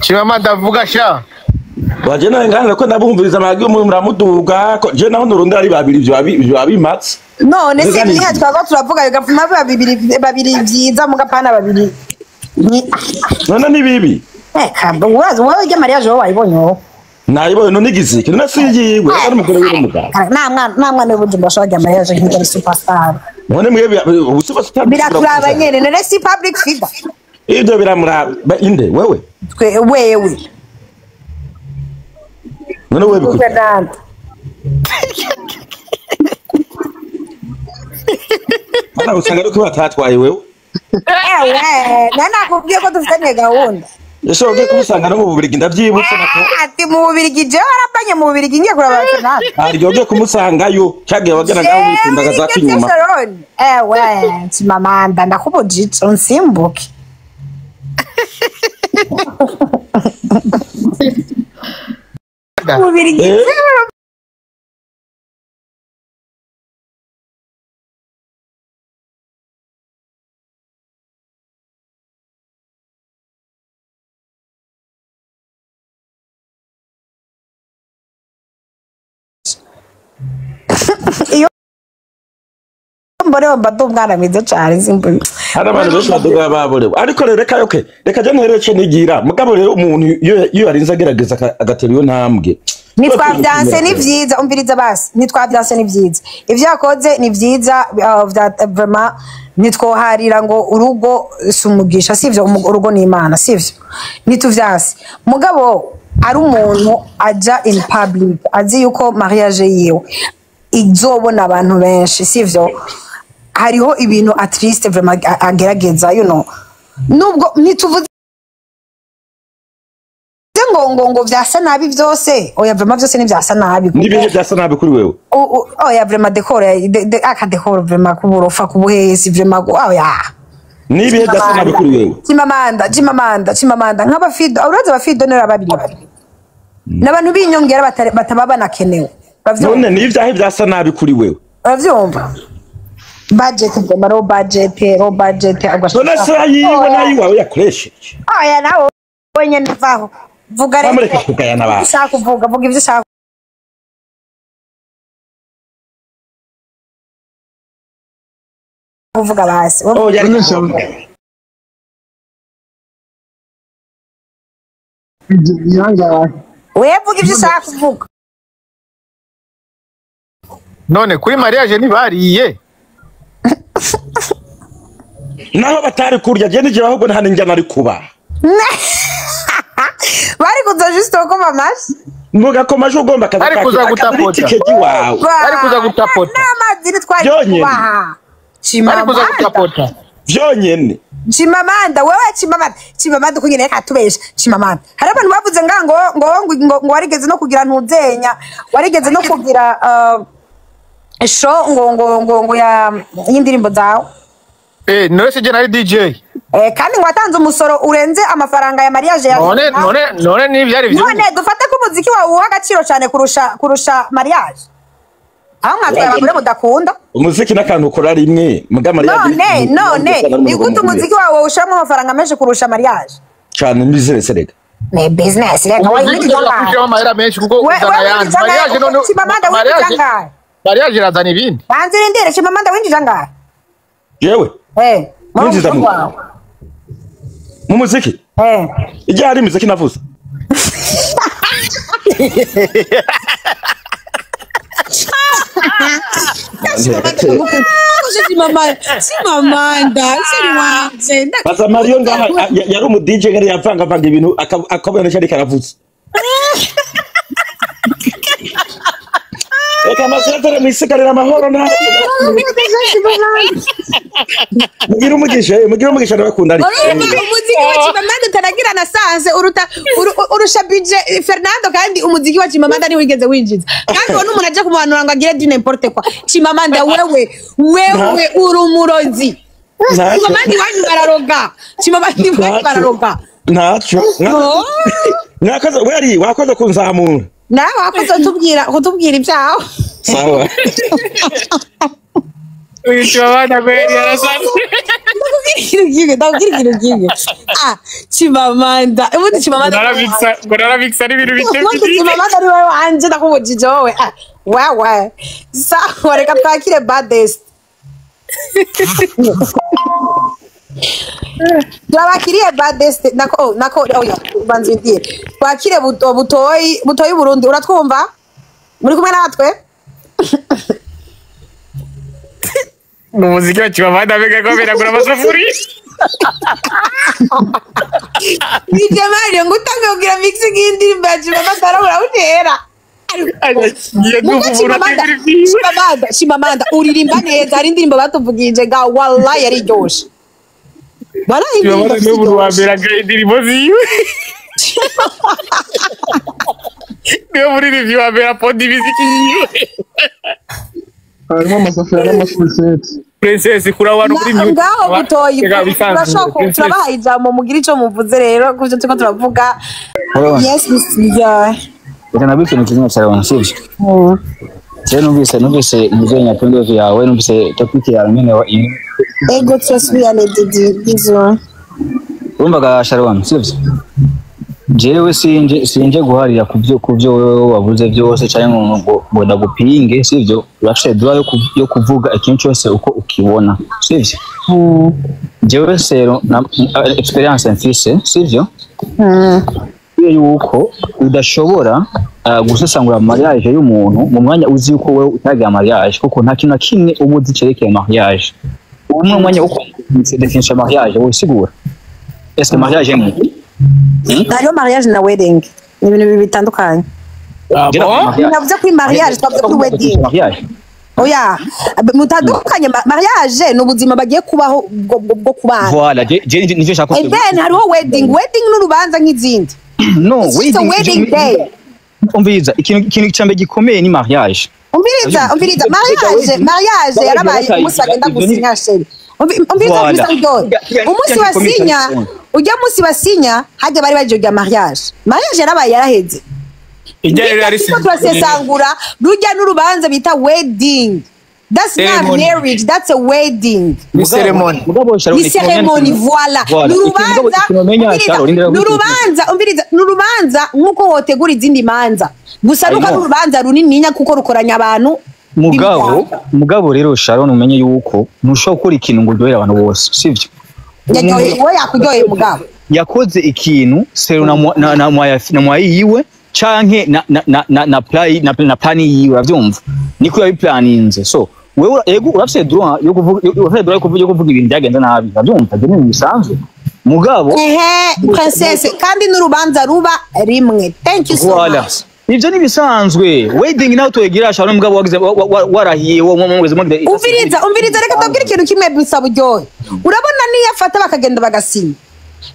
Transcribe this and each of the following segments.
Chimamanda avuga sha. Waje nawe ngana ko ndabumviriza amagi muramuduga ko je naho nurondera ari babiri ivyo abimatse. None se niha twagwa turavuga bigapfuma babiri babiri vyiza mugapana babiri. None ni bibi. Kamba urazi wowe irya mariage wowe wayibonye wowe. Nayibonye none igiziki none siyiwe ari umugore w'umugabo. Nta mwana nta mwana w'Ibujumbura ashobora kujya mariage nk'irya ari superstar. None mwebwe ubu superstar Birakuraba nyene none si public figure. Ibyo biramuraba inde wewe? Twe wewe. None wewe bikuye. Bana usanga ariko batatwaye wewe. Ewe, nana nakubwiye ko dufitanye gahunda. Ese ugiye kumusanga no mu Bubiligi ndavyibutse nako. Ati mu Bubiligi je warapanye mu Bubiligi ngiye kuraba Fernando. Hari ugiye kumusangayo cyagiye wagera ngaho wikundaga za kinyuma. Ewe, Chimamanda ndakubujije unsimbuke. Mu Bubiligi iyo mborewe mba ndi umwana mwiza cane simbuke. Hari abantu benshi baduga baborewe ariko rero reka yoke reka je nterece nigira mugabo rero umuntu iyo yarinze agerageza agatera iyo ntambwe. Nitwavyanse ni vyiza umviriza basi nitwavyanse ni vyiza ivyo yakoze ni vyiza vraiment nitwoharira ngo urugo sumugisha sivyo urugo ni Imana sivyo nituvyanse mugabo ari umuntu aja in public azi yuko mariage yiwe izobona abantu benshi sivyo hariho ibintu at least vraiment agerageza you know nubwo nituvuze ngo ngo vyasa nabi vyose oya vraiment vyose ni vyasa nabi nibihe vyasa nabi kuri wewe oya vraiment decor aka decor vraiment kuburofa kubuhesi vraiment oya nibihe vyasa nabi kuri wewe Chimamanda Chimamanda Chimamanda nk'abafido uraza abafido nera babiri babiri n'abantu binyongera bataba banakenewe. None nivyahe vyasa nabi kuri wewe uravyumva budget vraiment low budget low budget none se ayiwe nayiwawe yakoresheje oya nawe wenyene vaho vuga rero kugayana ba ushaka kuvuga vuga ivyo ushaka kuvuga basi oya wewe vuga ivyo ushaka kuvuga. None kuri mariage ntibariye naho batari kurya je nije ahubwo nta ninjya nari kuba bari kuza juste ko mamashi muga ko maje ugomba kaza bari kuza gutapota wawe bari kuza gutapota n'amazi nitwari kubaha bari kuza gutapota vyonyene Chimamanda wewe Chimamanda Chimamanda kunyene reka tubesha Chimamanda hari abantu bavuze nga ngo ngo ngo warigeze no kugira ntuzenya warigeze no kugira show ngo ngo ngo ngo ya y'indirimbo zawe none se je nari DJ kandi ngo watanze umusoro urenze amafaranga ya mariage ya none none none ni byari byo none dufate ko umuziki wawe uha agaciro cyane kurusha kurusha mariage aho mwatwaye abagore mudakunda umuziki n'akantu ukora rimwe muga mariage none none ni gute umuziki wawe ushiramo amafaranga menshi kurusha mariage cyane business rega ni business rega wowe amahera menshi kuko uzana yandi mariage none mariage mariage irazana ibindi banze irindire Chimamanda winjije angahe yewe winjiza mu muziki ijya hari imiziki navuze Chimamanda Chimamanda baza Mario ngaha yari umu DJ ngari yavanga vanga ibintu akabona cyari karavuze Reka amasatere mwisigarira amahoro nta mugira umugisha mugira umugisha ndabakunda ariko umuziki wa Chimamanda utaragira na sanse uruta urusha BJ Fernando kandi umuziki wa Chimamanda ni wigeze winjiza kandi ubona umuntu aje kumuhanura ngo agire du n'importe quoi Chimamanda wewe wewe uri umurozi Chimamanda iwanyu bararoga Chimamanda iwanyu bararoga ntacyo mwakoze wari wakoze kunzamura nawe wakoze kutubwira ibyawe sawa. Uyu Chimamanda kweli arasaze. Ndakubwira ikintu kimwe. Ah, Chimamanda. Ubundi Chimamanda. Ngo narabixa n'ibintu Ubundi Chimamanda ari wowe wanje ndakubujije wowe. Ah, wewe. Sawa, reka twakire baddest. Turabakiriye baddest nako oya banza indiye. Twakire butoyi Burundi uratwumva? Muri kumwe natwe? Umuziki wa Chimamanda mbega ko biragura amasafuriya. DJ Mario ngo utange kugira mixing y'indirimbo ya Chimamanda urawutera. Chimamanda uririmba neza hari indirimbo batuvugije ga wallahi yari iryoshe. Wallahi indirimbo n'ubu wa mbere aga indirimbo ziwe. Niwe muririmbyi wa mbere aponda imiziki yiwe. Harimo amasafuriya n'amafuruseti. Princess kuri abantu kuri mute. Ngaho butoyi turabaha ijambo mugira ico muvuze rero kuvyo turiko turavuga. Yes Mr. Reka nabwire ikintu kimwe cyane sivyo? Je numvise muzenya pendo yawe numvise topic yawe nyene wa Ego twasubirane Didi bizo. Urumvaga Sharon sivyo? Jewe sinje guharira kuvyo wewe wavuze byose cyangwa ngo ndagupinge sivyo? Urafite droit yo kuvuga ikintu cyose uko ukibona sivyo? Jewe sero na experience mfise sivyo? Yuko udashobora gusesangura mariage y'umuntu mu mwanya uzi yuko wewe utagira mariage kuko nta kintu na kimwe uba uzi cerekeye mariage. Ubu mwanya uko definisha mariage wowe sigura. Est-ce que mariage ni hariho mariage na wedding ni ibintu bibiri bitandukanye. Navuze kuri mariage twavuze kuri wedding. Oya mutandukanye mariage ni ubuzima bagiye kubaho bwo kubana. Voilà je nivyo nshaka. And then hariho wedding n'urubanza nk'izindi. No, wedding day. Umviriza ikintu cyambe gikomeye ni mariage. Umviriza mariage yarabaye umunsi bagenda gusinya sheri. Umviriza Mr. Buryohe. Umunsi basinya ujya munsi basinya hajya bari baje kujya mariage. Mariage yarabaye yaraheze. Ijya rero ari turasesangura rujya n'urubanza bita wedding. That's not marriage, that's a wedding. Ni ceremony. Ni ceremony, voilà. N'urubanza, umviriza, n'urubanza nkuko wotegura izindi manza. Gusa nuko ari urubanza runininya kuko rukoranya abantu. Mugabo rero Sharon umenye yuko ntushobora gukora ikintu ngo uryohere abantu bose, sivyo? Yakuryoheye, yakuryoheye mugabo. Yakoze ikintu sero na mwayi yiwe canke na plan yiwe uravyumva. Niko yabiplaninze. So wewe ego urafise droit yo kuvuga ibintu byagenze nabi uravyumva je ni bisanzwe mugabo princesse kandi n'urubanza ruba rimwe. Thank you so much. Ivyo ni bisanzwe wedding nawe twegira Sharon mugabo wagize warahiye wo mweze mweze. Umviriza reka ndabwira ikintu kimwe bisaba buryohe. Urabona niyo afata bakagenda bagasinya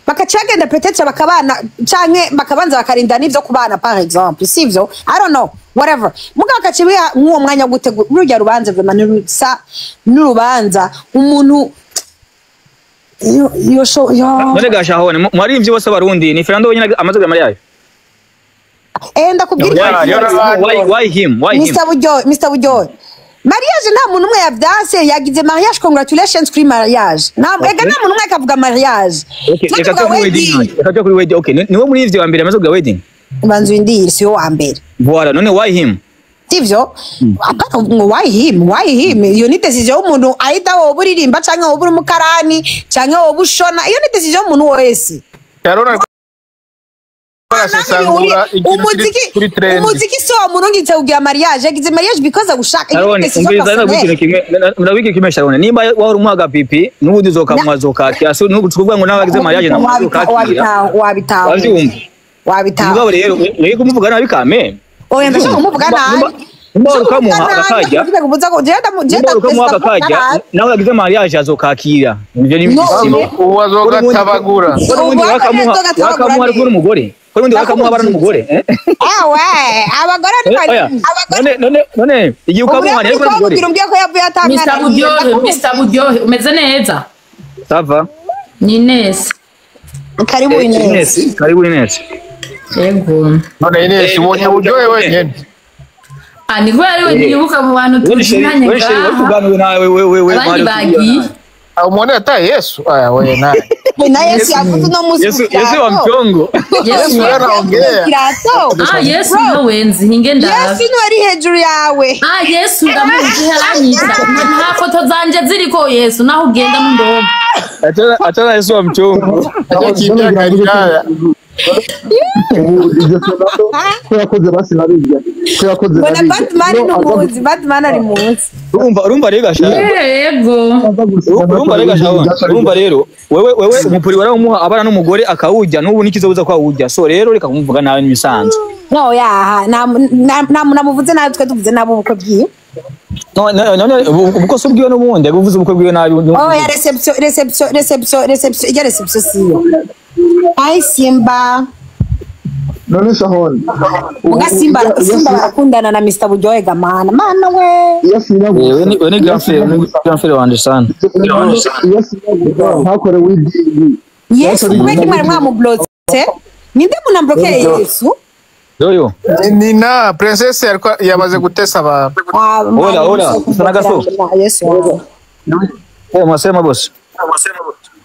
bakacagenda peut-être bakabana canke bakabanza bakarinda n'ivyo kubana par exemple sivyo I don't know whatever mugabo akacibiha nk'uwo mwanya wo gutegura urujya rubanza vraiment n'urusa n'urubanza umuntu yo show yo none gashahone mwarimvye bose abarundi ni Fernando wenyine amaze kugira mariage ndakubwira why him Mr. Buryohe mariage nta muntu umwe yavyanse yagize mariage congratulations kuri mariage nta ega nta muntu umwe akavuga mariage. Reka tujye kuri wedding. Okay niwe muri ivyo wa mbere amaze kugira wedding banzu indiri si wa mbere. Voilà none why him sivyo apana ngo why him iyo ni decision y'umuntu ahita wowe uririmba canke wowe uri umukarani canke wowe ushona iyo ni decision y'umuntu wese. Umuziki so murungitse kugira mariage yagize mariage because agushaka. Ndabwira kimwe Sharon nimba wari umuhaga pipi n'ubundi uzokamwa zokakira so n'ubu ngo nawe wagize mariage na muzokakira wabitaho mugabo rero rero kumuvuga nabi kame oya ndashaka kumuvuga nabi nimba ukamuha akajya nawe yagize mariage azokakira ivyo ni bisimo uwo azogatabagura ubundi wakamuha ari n'umugore ubundi wakamuha bara n'umugore ewe abagore ni abagore none igihe ukamuha ari n'umugore umbwiye ko yavuye atangana. Mr. Buryohe umeze neza sava ni Ines. Karibu Ines. Karibu Ines. Yego none Ines ubonye Buryohe wenyene. Ah, ni kubera ariwe nibuka mu bantu tuzinanye we sheri wari ngaha. kuganira nawe we Abandi Mario bagiye. Umuntu yataye Yesu aya we naye Na Yesu yavuze uno munsi Yesu ku Yesu wa kirato. mchongo. Yesu. Yaraongea. Kirato. Ah, Yesu Bro, niwe wenzi hinge ndabe. Yesu niwe ari hejuru yawe. Ah, Yesu ndamuzi aranyita. Nta foto zanje ziriko Yesu naho ugenda mu ndomo. Achana Yesu wa mchongo. Akimbia Galilaya. Ubu ibyo Fernando ko yakoze basi nabirya ko yakoze Mbona nabirya. Batman Iyo aza ntumuzi, Batman ari munsi. Urumva rero gasha. Yego. aza gusinya Urumva rero gasha. Urumva rero wewe umupuri warawumuha abana n'umugore akawurya n'ubu nikizobuza ko awurya. So rero reka kumuvuga nawe n'imisanzu. No yaha namuvuze nabi, twe tuvuze nabi ubukwe bwiwe. No, ubwo se ubwiwe n'ubundi yaguvuze ubukwe bwiwe nabi. Oh ya reception reception reception reception, ijya reception siyo. Ai Simba. None Shahon Muga Simba Simba barakundana na Mr. Buryohe gamana. Mana we. iyo asinya gusa Wewe ni grand frère, ni grand frère wanje sana. iyo asinya gusa ntakore wedding. Yesu kubera ko mwari mwamublotse. Ninde munamblokeye Yesu? Yoyo. Nina princess ariko yamaze gutesa abantu. Ah, Hola, hola. Sana gaso. Yesu wangu. Eh, mwasema boss.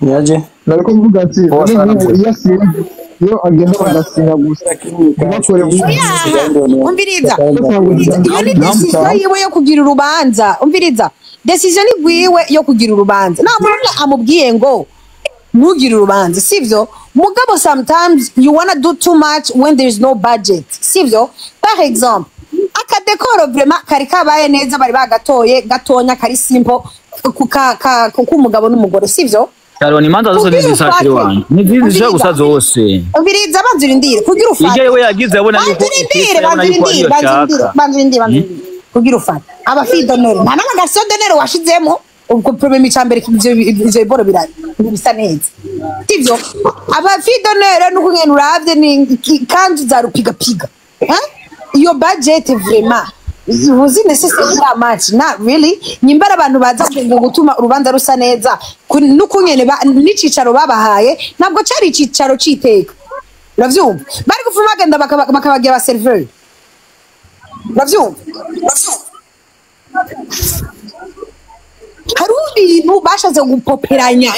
Niaje? Nariko mvuga ati Oh, none sana. nk'ubu iyo asinya iyo agenda bagasinya gusa ntibakore wedding. Umviriza. Iyo ni decision yiwe yo kugira urubanza. Umviriza. Decision ni gwiwe yo kugira urubanza. Nta muntu amubwiye ngo ntugire urubanza, sivyo? Mugabo sometimes you wanna do too much when there is no budget, sivyo? Par exemple, akadekoro vraiment kari kabaye neza, bari bagatoye gatonya kari simple k'umugabo n'umugore, sivyo? Sharon imanza zose Kugira nizisakire ufate. wanjye. Nizizisha gusa zose. Umviriza, banza urindire kugira ufate. Ijya we yagize abona yuko Banza urindire, yabona banza yuko urindire, ariyo banza urindire, ashaka. banza urindire, banza urindire. Kugira ufate. Aba fille d'honneur. Nta n'amagarçon d'honneur washizemo. Ubwo problème icambere ivyo biboro bisa neza. Sivyo? Aba fille d'honneur nuko ngene uravye ni ikanzu za rupigapiga. Hein? Iyo budget vraiment was it necessary that much? Not really. Nyimbara abantu baza ngo gutuma urubanza rusa neza n'ukungene n'icicaro babahaye ntabwo cari icicaro c'iteka. Uravyumva? Bari gufuma bagenda bakabagira aba serveur. Uravyumva? Hari ibintu bashatse gupoperanya,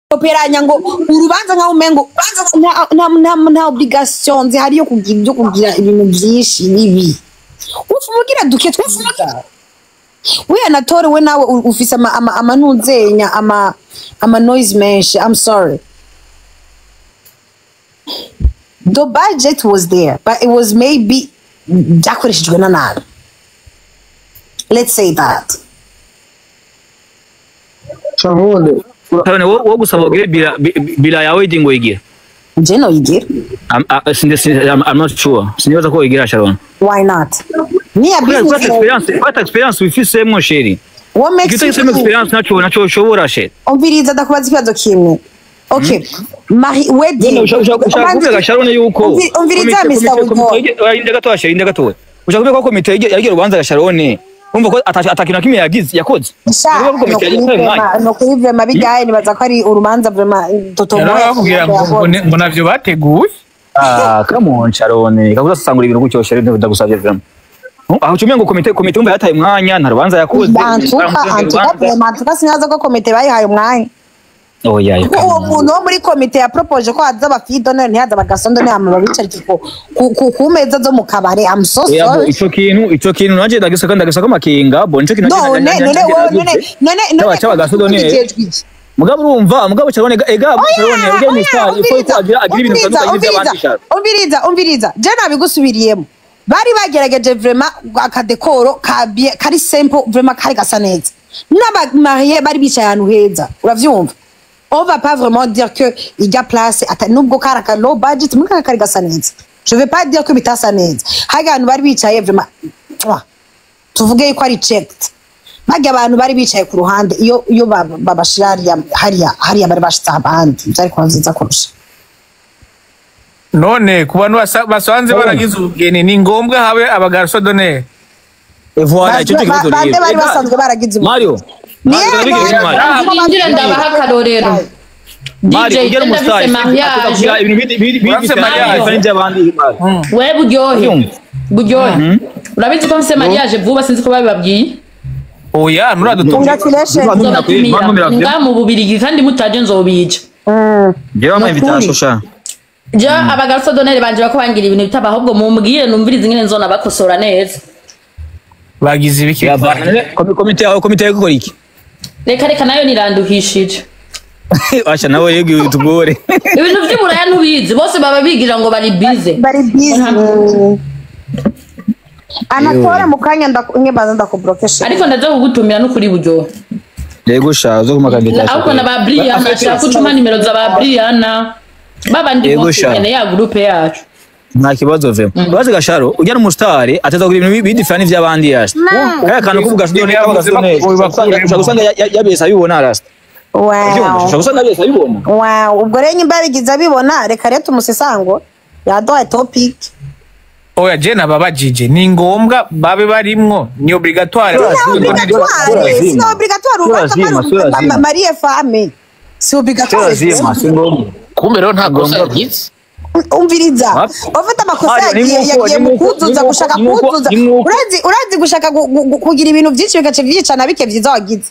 gupoperanya ngo urubanza nkaho umengo nta obligation zihari yo kugira ibyo kugira ibintu byinshi bibi. Ufumugira duke twiza. We Anatole, we nawe ufise amanuzenya ama noise menshi. I'm sorry. The budget was there, but it was maybe byakoreshejwe na nabi. Let's say that. Shahon Sharon wo gusaba ugire bila ya wedding wigira. Je no yigira. I'm not sure. Sinibaza ko wigira Sharon. Why not? Ni ya Kubera business. experience wifisemo sheri. What makes Igito you gisemo experience naco ushobora sheri. Umviriza, ndakubaza ikibazo kimwe. Okay. Marie wedding. None ushaka kuvuga Sharon yuko Umviriza Mr. Buryohe. Inde gatoya sheri, inde gatoya. Ushaka kuvuga ko komite yagiye urubanza Sharon. Urumva ko atakintu na kimwe yagize yakoze. Sha, Urumva ko komite yagiye umwanya. no kuri vraiment bigaye nibaza ko ari urubanza vraiment Toto Moya. Yarababwira ngo navyo bateguye. Ah, come on Sharon. Kakuza sangura ibintu gutyo Sharon ndagusabye vraiment. Aho cumye ngo komite umva yataye umwanya nta rubanza yakoze. Antuka vraiment, antuka sinaza ko komite bayihaye umwanya. Oh yeah. Kuko uwo muntu wo muri komite yapropoje ko haza aba fille d'honneur ntihaza aba garçon d'honneur hama babicarike ku meza zo mu kabare. I'm so sorry. Ico kintu nanje ndagisaka makinga bo nico kintu None none wowe none none Cyaba garçon d'honneur. ubijejwe iki? Mugabo urumva mugabo Sharon ega Sharon ega ni star ifo ko agira ibintu bitandukanye by'abandi Sharon. Umviriza, je nabigusubiriyemo. Bari bagerageje vraiment akadekoro ka bien kari simple vraiment kari gasa neza. N'abamariye bari bicaye ahantu heza. Uravyumva? On va pas vraiment dire que il y a place nubwo kari aka low budget muri kari gasa neza. Je vais pas dire que bitasa neza. Hari abantu bari bicaye vraiment tuvuge yuko ari checked. Barya abantu bari bicaye ku ruhande iyo babashira hariya bari bashitse abandi byari kuba vyiza kurusha. None ku bantu basanze baragize ubugeni ni ngombwa habe abagarçon d'honneur. Voilà, ico cyo kibazo Bande rero. bari basanzwe baragize ubugeni. Mario. Niye Nindire ndabaha akarorero. Mari DJ ugera umustar ndafise mariage ibintu bindi Urafise mariage. by'abandi Mari. We buryohe. Urumva? Buryohe. Urabizi ko mfise mariage vuba, sinzi ko babibabwiye. Oya, nuradutumira. Congratulations. Nzobatumira nga mu Bubirigi kandi mutaje nzobica. Jewe ama invitation sha. Je abagarso d'honneur banje bako bangira ibintu bitaba, ahubwo mumbwire numvirize ingene nzona bakosora neza. Bagize ibiki? Komite yawe, komite yawe gukora iki? Reka reka, nayo niranduhishije. Asha nawe yego tugore. Ibintu vy'uburaya ntubizi, bose baba bigira ngo bari bize. Bari busy. Anatole mu kanya nkibaza ndakubrokesha. Ariko ndaza kugutumira n'ukuri buryohe. Yego sha uzo kumaka invitation. Ahubwo na ba Brian, ashaka gucuma nimero za ba Brian babandi Yego bose sha. nyene ya groupe yacu. Nta kibazo vema. Urazi gasharo ujya n'umustar ateza kugira ibintu bidifana n'ivy'abandi yasha. Kaya kantu kuvuga sudone kavuga sudone. Ushobora gusanga yabesa abibona rasta. Wow. Ushobora gusanga yabesa abibona. Wow, ubwo rero nyimba yabigize abibona, reka rero tumusesango yaduhaye topic. Oya, je nababajije, ni ngombwa babe barimwo? Ni obligatoire? Sina obligatoire, sina obligatoire urubanza Sio lazima, sio lazima. marie femme. Si obligatoire. Sio lazima, si ngombwa. Kumbe rero nta kosa yagize. Umviriza. Wapi? Ufite amakosa Mario, ni yagiye nk'uko- yagiye ni mu nk'uko- kuzuza ni nk'uko- gushaka ni nk'uko- kuzuza. ni nk'uko- Urazi gushaka kugira ibintu byinshi bigaca byicana bike byiza wagize.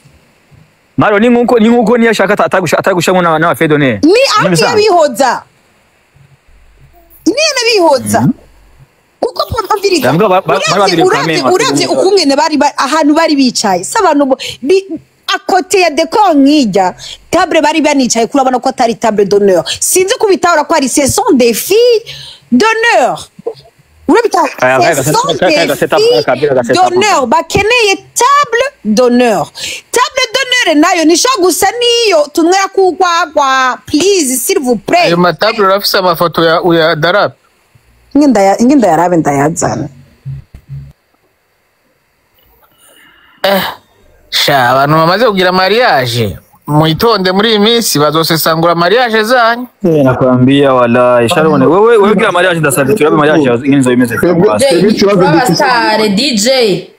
Mario ni nkuko niyo ashaka atagushamwo n'aba fedone. Ni aho iyo bihoza. Ni bihoza. Kuko umviriza. Ndavuga bari babiri kameme, Uravye ukungene bari ahantu bari bicaye. Si abantu akote ya decor nk'ijya table bari banicaye kurabona ko atari table d'honneur. Sinzi kubitahura ko ari ce sont des filles d'honneur. Urabitahura? Aya, Ce aya, sont aya, des aya, setup, filles aya, aya, setup. d'honneur bakeneye table d'honneur. Table d'honneur nayo nishobora gusa niyo tunywera kugwagwa, please, s'il vous plaît. Ayo mataburo urafise amafoto ya uya darape? Inge ndayarabe ndayazana. Sha, abantu bamaze kugira mariage mwitonde, muri iyi minsi bazosesangura mariage zanyu. Nakwambia wallahi Sharon wewe wewe gira mariage ndasabye turabe mariage ingene izo imeze. Twebwe ikibazo dufise Turabasitare DJ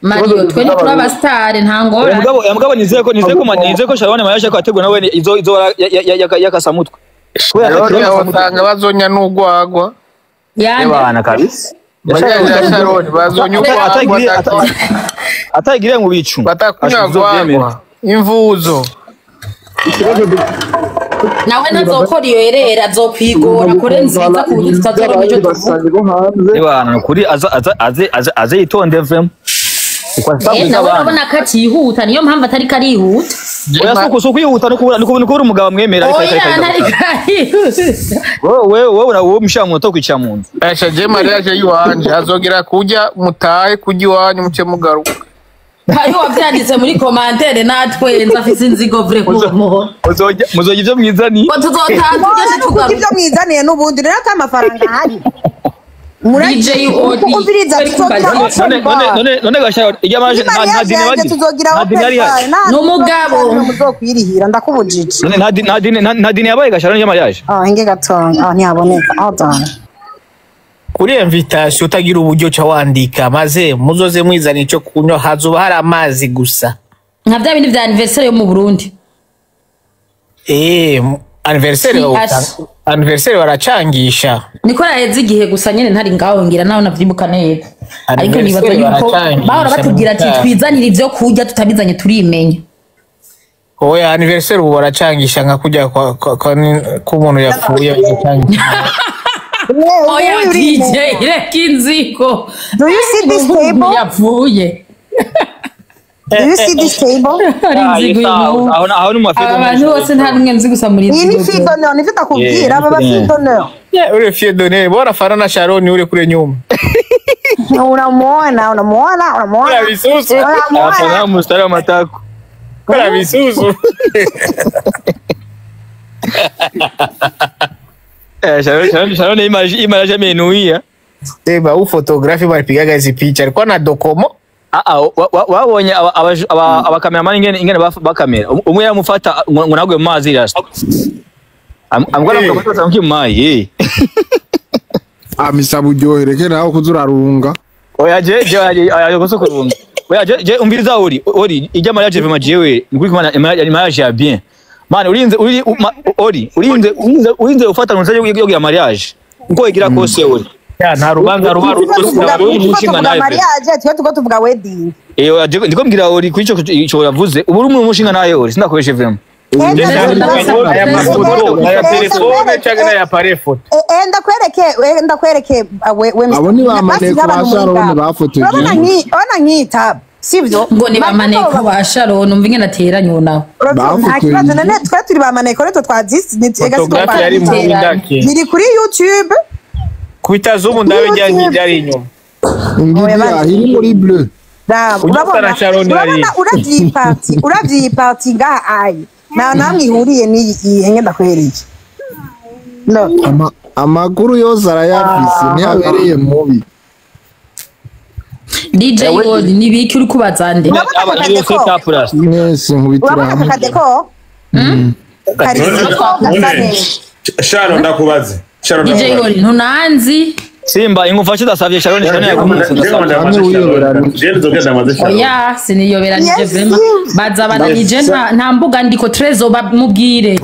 Mario, twe ni turabasitare, nta ngorane. Mugabo mugabo nizeye ko Sharon mariage ko ategura nawe izo yakasamutwe. Sharon usanga bazonya n'ugwagwa. Yande. Bana kabisa. Mariage ya Sharon bazonya ugwagwa. Atagiriye mu bicu. Batakunywa gwagwa imvuzo. Ikibazo Nawe ntazokora iyo erera, azokwigora akore nziza ku buryo tutazobona icyo tuvuga. basanyi bo hanze. Bana kuri aza aza aze aze aze yitonde vem. Uko Eh, asabwa nawe abana. urabona ko atihuta, niyo mpamvu atari karihuta. Oya suko kwihuta no kubura umugabo mwemera ariko Oya, ariko ntari karihuta. wowe wowe na wowe mushamu to kwicara mu nzu. Asha, je mariage yiwanje azogera kurya mutahe kurya iwanyu muce mugaruka. Hariho wavyanditse muri commentaire natwenze, afise inzigo vure kumo. Muzojya muzojya ivyo mwiza ni Ngo tuzotaha turyoshye Kuko tugaruka. ibyo mwizaniye n'ubundi rero ata mafaranga ahari. DJ Odi. Umviriza, tuzogira none open none bar. none none gashara ijya maje Ni nta mariage dine yanjye bandi tuzogira nta dine open yari bar. ihari. Nta N'umugabo. muzokwirihira ndakubujije. None nta dine yabaye gashara n'ijya mariage. Ah, inge gatonga. Ah, ntiyaboneka. Hold on. Kuri invitation utagira uburyo ca wandika maze muzoze mwizana ico kunywa, hazoba hari amazi gusa. Nka bya bindi vya anniversaire yo mu Burundi. Eh, anniversaire Si, anniversaire baracangisha. Niko naheze igihe gusa nyene ntari ngaho ngira naho navyibuka neza. Ariko nibaza Anniversaire yuko baracangisha bahora batubwira ati mu twizanire ivyo kurya, tutabizanye turimenya. Oya, anniversaire ubu baracangisha nka kurya kwa k'umuntu yapfuye baracangisha. Oya DJ, reka inzigo. Do you see this table? Yapfuye. Do you see this table? Ari inzigo uyu muhungu. Aho ni mu mafedo. Aba bantu bose nta n'umwe nzi gusa muri Iyi ni inzigo. fille d'honneur, nivyo ndakubwira, Yeah, aba ba fille d'honneur. Yeah, ule fille d'honneur bora fana na Sharon ule kule nyuma. Unamuona, unamuona, unamuona. Kula bisusu. Unamuona. Afana mustari wa matako. Kula bisusu. Eh, Sharon image amenuia. Eba, u photography balipigaga hizi picha alikuwa na dokomo. Ah ah, wabonye abakameramani ingene bakamera. Umwe yaramufata ngo nagwe mu mazi rasta. Amgora mukafata mu mayi. Amisa buryohe reke nawe kuza urarunga. Oya je oya gusa kurunga. Oya je umviriza uri ijya mariage vraiment jewe nkuri kumana mariage ya bien. Man, urinze uri ori urinze urinze urinze ufata ntuze yo ya mariage uko igira kose uri. Ya, nta rubanza ruba umushinga nawe. Mariage twe tuko tuvuga wedding. Eh, ndiko mbwira ori kuri ico ico yavuze ubu uri umushinga nawe ori sinakoreshe vraiment. Aya mafoto aya telefone cyangwa n'aya pare foto. Ndakwereke we Abo ni ba maneko ba Sharon bafotoje. Urabona nk'iyi tab, sivyo? Ngo ni bamaneko ba Sharon, umva ingene ateranye nawe. Nta kibazo, none twe turi ba maneko rero twazisi. Photographe yari mu ndake. Biri kuri YouTube. Kubita zoom ndabe ryari inyuma. Ngiye iri muri bleu. Urabona uravye iyi party ngaha ayi nta namwe ihuriye n'iyi ngenda ndakwereye. No. Amakuru yose arayafise ntiyabereye mubi. DJ World ni biki uri kubaza nde? Mwese nkubitira hamwe. Sharon ndakubaze. Sharon DJ World ntunanzi. Simba ingufashe udasavye Sharon Sharon yakumutse. Oya siniyoberanije vraiment. Bazabananije nta mbuga ndiko Trezo bamubwire.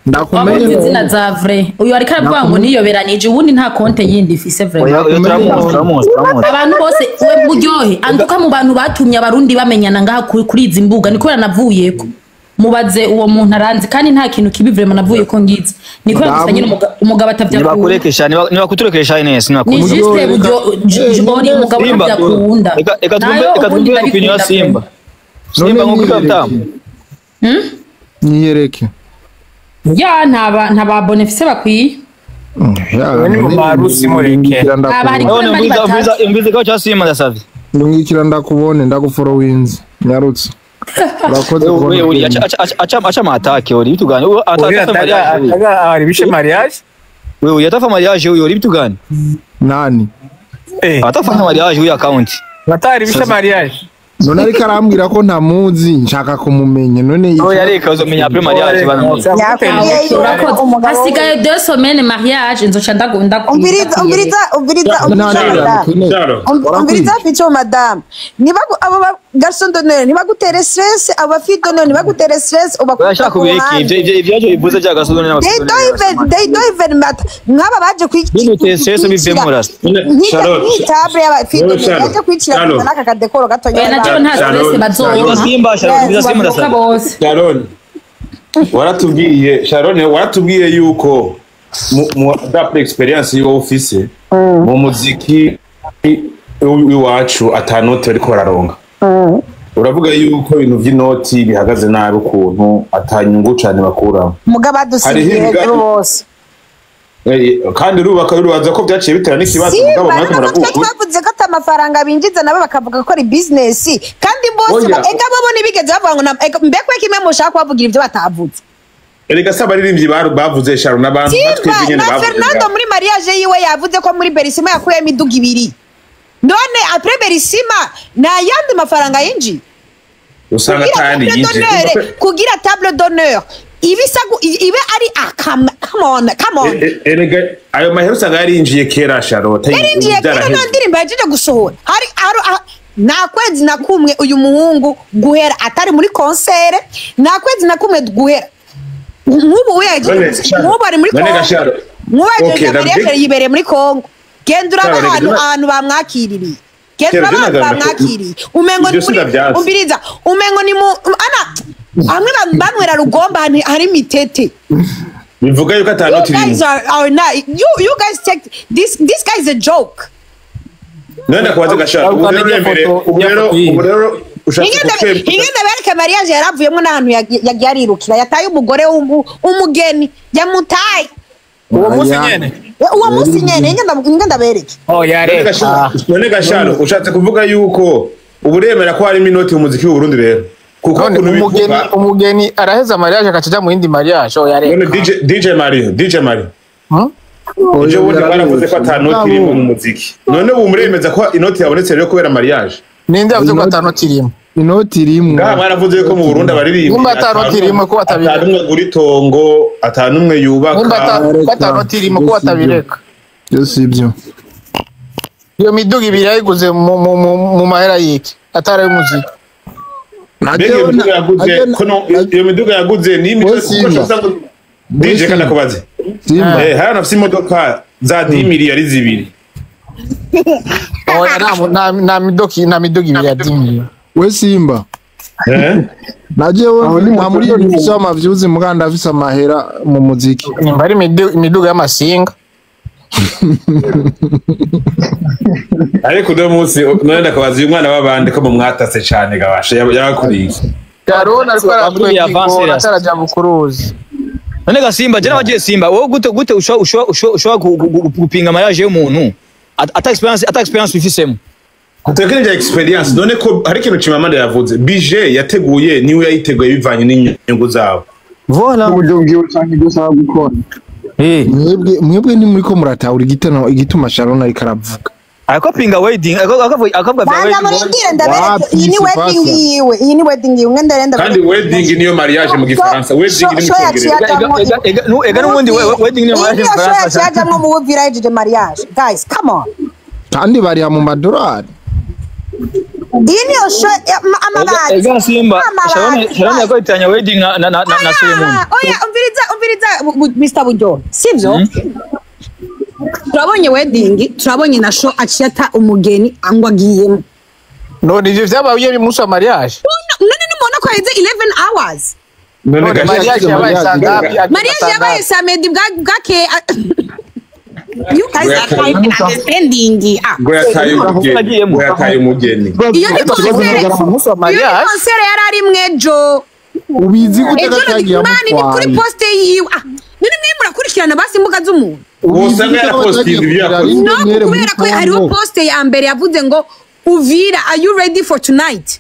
Ndakumenye izina za vrai. Uyu ariko aravuga ngo niyoberanije ubundi nta konte yindi ifise vraiment. Abantu bose we buryohe anduka mu bantu batumye abarundi bamenyana ngaha kuri izi mbuga niko naravuyeko. Mubaze uwo muntu aranzi kandi nta kintu kibi vraiment navuye ko ngize. Niko gusa nyine umugabo atavyakunda. Nibakurekesha nibakuturekesha Ines nibakurekesha. Ni juste buryo ori umugabo atavyakunda. Eka twumve opinion ya Simba. Simba nkuko ikatamu. Niyereke. Ya ntaba bonefise bakwiye. Marusi mureke. Imbize kwa cha Simba ndasavye. Ndungikira ndakubone ndagufollowinze. Nyarutse. Urakoze kubona. Uri acha matake uri bitugane. Ataga ari bishe mariage. Wewe yatafa mariage uyo uri bitugane. Nani? Eh. Atafa mariage uyo account. Batari bishe mariage. None ariko arambwira ko ntamuzi nshaka kumumenya none oya reka uzomenya après mariage bana. Hasigaye 2 semaines mariage nzoca ndagunda. Umviriza umviriza umviriza umviriza ficho madame. Niba abo garçon d'honneur niba gutere stress aba fille d'honneur niba gutere stress ubashaka kubiki ivyo ivyo bivuze bya garçon d'honneur. They don't even matter. Nkaba baje kwiki stress bivemo rasta. Ni table y'aba fille d'honneur baje kwicira naka kadekoro gatonya. Sharon waratubwiye Sharon waratubwiye yuko mu d'après experience yo office mu muziki iwacu atanote ariko bararonga. Uravuga yuko ibintu by'inoti bihagaze nabi ukuntu atanyungu cyane bakuramo. Mugaba dusigiye hejuru bose. Kandi rubaka rubaza ko byaciye bitera n'ikibazo mugabo mwaka muravuga twavuze ko amafaranga binjiza nabo bakavuga ko ari business kandi bose ega bo nibigeze bavuga ngo mbekwe kimwe mushaka kubavugira ibyo batavuze. Erega saba aririmbyi bavuze Sharon n'abantu batwebwe nyene bavuze. Fernando muri mariage yiwe yavuze ko muri Berisima yakuyemo imiduga ibiri. None après Berisima na yandi mafaranga yinji. Usanga tani yinji. Kugira table d'honneur ibisagu ibe ari come on come on. Erega ayo mahera usanga yarinjiye kera Charlotte. Yarinjiye kera nta ndirimbo yaje gusohora. Hari nta kwezi na kumwe uyu muhungu guhera atari muri concert, nta kwezi na kumwe guhera. Nk'ubu we nk'ubu ari muri Kongo. Nk'ubu yaje yibereye muri Kongo. Genda uraba ahantu bamwakiririye. Genda uraba ahantu bamwakiriye. Umengo umbiriza umengo ni mu ana amwe banwera rugomba hari mitete. Bivuga yuko atanoti rimwe. You guys take this guy is a joke. None kubaza gashaka ubu rero ushaka ingenda bereke mariage yaravuyemo n'ahantu yagiye arirukira yataye umugore umugeni yamutaye uwo munsi nyene uwo munsi nyene ingenda bereke. Oh yareka none gashano ushatse kuvuga yuko uburemera ko harimo inoti mu muziki w'u Burundi rero kuko umugeni araheza mariage akaca mu yindi mariage. Oh yareka none DJ Mario ejo bundi baravuze ko atanoti irimo mu muziki none ubu muremeza ko inoti yabonetse rero kubera mariage. Ninde yavuze ko atanoti irimo? Inoti irimo ngaha baravuze ko mu Burundi abaririmba nimba atanoti irimo ko batabireka atanumwe agura itongo atanumwe yubaka nimba atanoti irimo ko batabireka byose ibyo iyo miduga ibiri yayiguze mu mahera yiki atari ay'umuziki. Mbega iyo miduga yaguze kono, iyo miduga yaguze ni imiduga kuko DJ kana kubaze. Hano afite imodoka za 10 miliyari zibiri. Oya, nta midoki, nta miduga ibiri ya 10. We Simba. Najewe nta muri mfise amavyuzi muganda afise amahera mu muziki. Nimba ari imiduga y'amasinga. Ariko uno munsi none ndakabaza uyu mwana w'abandi ko mumwatase cane gabasha yabakuriye. Karona ariko aratweka ataraja bukuruzi. None ga Simba, je nabagiye Simba, wowe gute gute ushobora gupinga mariage y'umuntu ata experience ufisemo? Kutekereza experience none ko hari ikintu Chimamanda yavuze, budget yateguye niwe yayiteguye bivanye n'inyungu zabo. Voilà. Uburyo bwiwe canke ibyo usaba gukora. Mwebwe ni muri ko muratahura igituma Sharon ariko aravuga. Ariko pinga wedding, akavuga bya wedding. Banza ndabereke iyi ni wedding yiwe, iyi ni wedding yiwe ngendere. Kandi wedding niyo mariage mu Gifaransa, wedding ni mu Cyongereza. Ega n'ubundi wedding niyo mariage mu Gifaransa. Yajamwo mu village de mariage. Guys, come on. Kandi bari mu madorari. Iyi niyo show amabati. Ega Simba, Sharon yakoitanya wedding na ceremony. Oya, umviriza Mr. Bujo. Sivyo? Turabonye wedding, turabonye na show aciyata umugeni angwa agiyemo. None ivyo vyabaye umunsi wa mariage? None nimubona ko haheze 11 hours. None mariage yabaye saa ngapi? Mariage yabaye samedi bwake. You guys are not even understanding. Ngo yataye umugeni, ngo yataye umugeni. Iyo ni concert yari ari mwejo. Ubizi gute gatagiye amutwaye? Ni kuri poste yiwe. None mwe murakurikirana basi imbuga z'umuntu. Wosanga yarapostinze ibyo yakoze. No, kubera ko hariho poste ya mbere yavuze ngo Uvira, are you ready for tonight?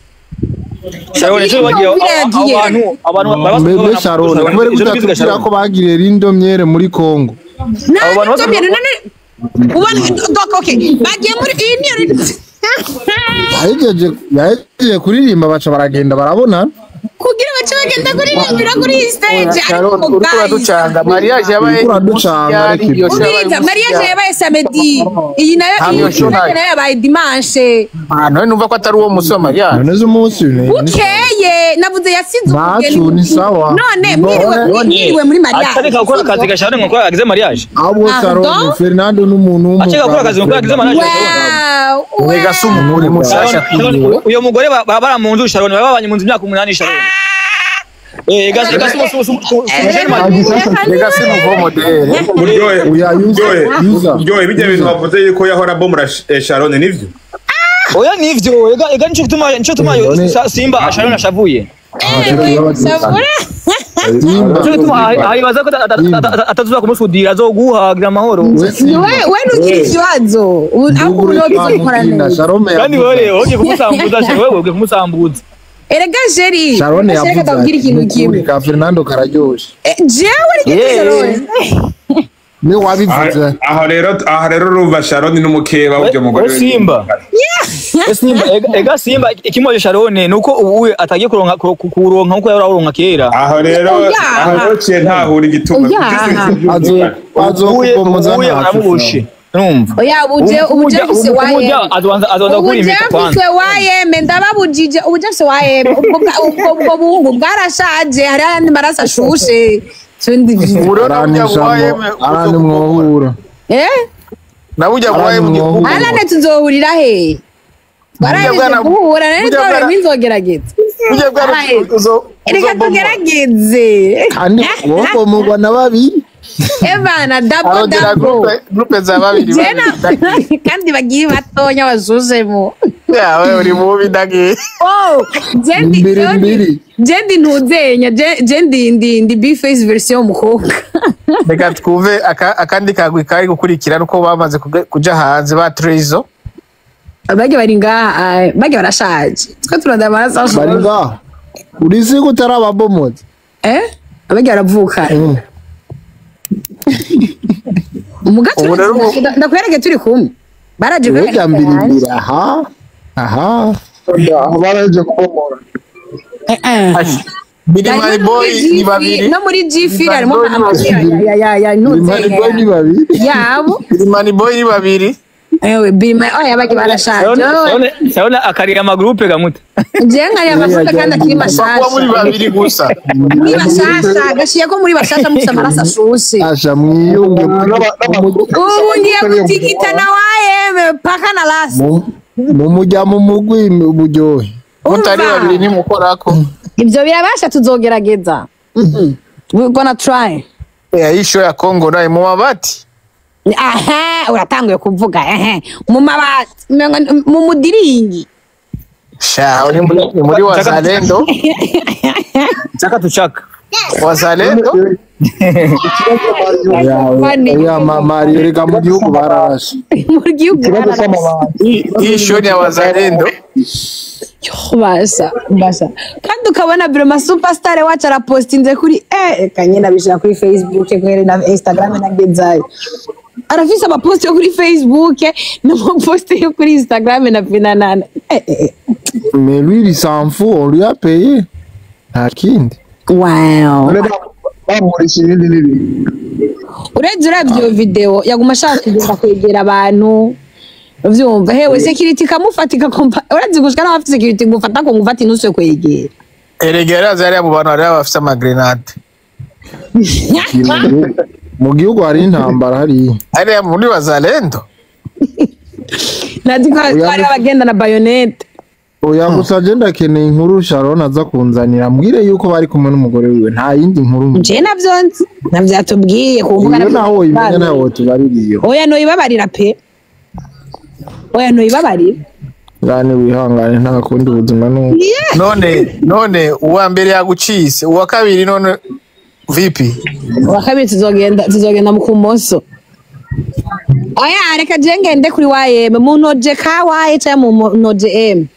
Sharon ejo bagiye abantu Bebe Sharon kubera kutatubwira ko bagiriye rindo myere muri Kongo. Abo bantu none ubona donc okay bagiye muri iyi niyo yahejeje kuririmba baca baragenda barabona kugira bace bagenda kuririmbira kuri stage. Ariko guys, mariage yabaye mariage yabaye samedi, iyi nayo iyi nayo yabaye dimanche. None numva ko atari uwo munsi wa mariage. None umunsi bukeye navuze yasize umugeni. Ni sawa. None mwiriwe muri mariage. Atareka gukora akazi gashare ngo agize mariage. Abo Sharon Fernando n'umuntu w'umugabo. Atareka gukora akazi ngo agize mariage. Wega si umuntu mushasha kwiwe. Uyo mugore bara mu nzu Sharon babanye mu nzu imyaka 8 Sharon. Ega si nouveau modèle. Buryohe bijya bintu bavuze yuko yahora bomora Sharon nivyo? Oya nivyo, ega nico gituma Simba Sharon ashavuye. Nico gituma ayibaza ko atazuza kumusudira azoguhagira amahoro. We nugira ikibazo. Aho uzokora neza. Kandi wewe ugiye kumusambuza, wewe ugiye kumusambuza. Erega Jerry, Sharon yavuze ndabwira ikintu kimwe. Ka Fernando kararyoshe. Jewe reka Sharon. Ni wabivuze. Aho rero urumva Sharon n'umukeba w'ubyo mugore. Simba. Simba ega Simba ikimoje Sharon nuko ubu atagiye kuronka kuronka nkuko yari aronka kera. Aho rero ciye ntahura igituma. Azokubomoza aramubushe. Numva. Oya ubuje mfise waye. Azwanza kuri impeta kwanza. Ubuje mfise waye ndababujije ubuje mfise waye ubwo bungu bwarashaje hari ayandi maraso ashushe. Tundi arani mwohura. Nabuja waye mu Arane tuzohurira he? Baraheze guhura nari twara minzogerageza. Uje bwana uzo reka tugerageze. Kandi wowe mugwa na babiri. Evana double double. Groupe za babiri. Kandi bagiye batonya bazuzemo. Ya wewe uri mubi dagi. Oh, jendi ntuzenya jendi ndi B face version mukobwa. Reka twuve akandi kagwi kari gukurikira nuko bamaze kuja hanze ba Trezo. Bage bari ngaha, bage barashaje. Twe turanda amaraso. Bari ngaha. Urizi ko utarababomotse. Abage baravuka. Umugato ndakwereke turi kumwe. Baraje kwereka mbiri aha. Aha. Baraje kubomora. Biri boy ni babiri. No muri G4 harimo ya ni babiri. Yabo. Biri boy ni babiri. Ewe bima oya baki barashaje. Sharon akarira amagroupe gamuta. Je nkariya amagroupe kandi akiri mashasha. Kuba muri babiri gusa. Muri bashasha gashiye ko muri bashasha mufite amaraso ashushe. Asha mwiyunge. Ubu ngiye gutigita na YM paka na last. Mu mujya mu mugwi uburyohe. Mutari babiri nimukorako. Ibyo birabasha tuzogerageza. We're gonna try. Isho ya Kongo nayo mu mabati. Aha, uratanguye kuvuga ehe. Mu mabati, mu mudiringi. Sha, uri muri wazalendo. Chaka tuchaka. Wazalendo. Ya mama reka mu gihugu bararashe. Mu gihugu bararashe. Isho ni wazalendo. Basha, basha. Kandi ukabona Broma superstar wacu arapostinze kuri kanye nabishira kuri Facebook kwere na Instagram na Gezayo. Arafise amapost yo kuri Facebook n'amapost yo kuri Instagram na Pinanana. Mais lui il s'en fout, on lui a payé. Nta kindi. Wow. Urebye uravye iyo video yaguma ashaka kugenda kwegera abantu. Uvyumva hewe security kamufata ikakompa urazi gushika naho afite security ngufata ko ngufata intuso kwegera. Erega yari abo bantu ari abafite ama grenade. Mu gihugu hari intambara hari. Ari muri wazalendo. Nazi ko ari abagenda na bayonete. Oya gusa je ndakeneye inkuru Sharon aza kunzanira mbwire yuko bari kumwe n'umugore wiwe nta yindi nkuru. Je navyo nzi navyatubwiye kumvuga nawe naho imenya nawe tubaririyo. Oya no ibabarira pe. Oya no ibabarira. Ngane wihangane nta kundi ubuzima n'ubu. None uwa mbere yagucise uwa kabiri none vipi? Uwa kabiri tuzogenda mu kumoso. Oya reka je ngende kuri YM mu ntoje ka Y cyangwa mu ntoje M.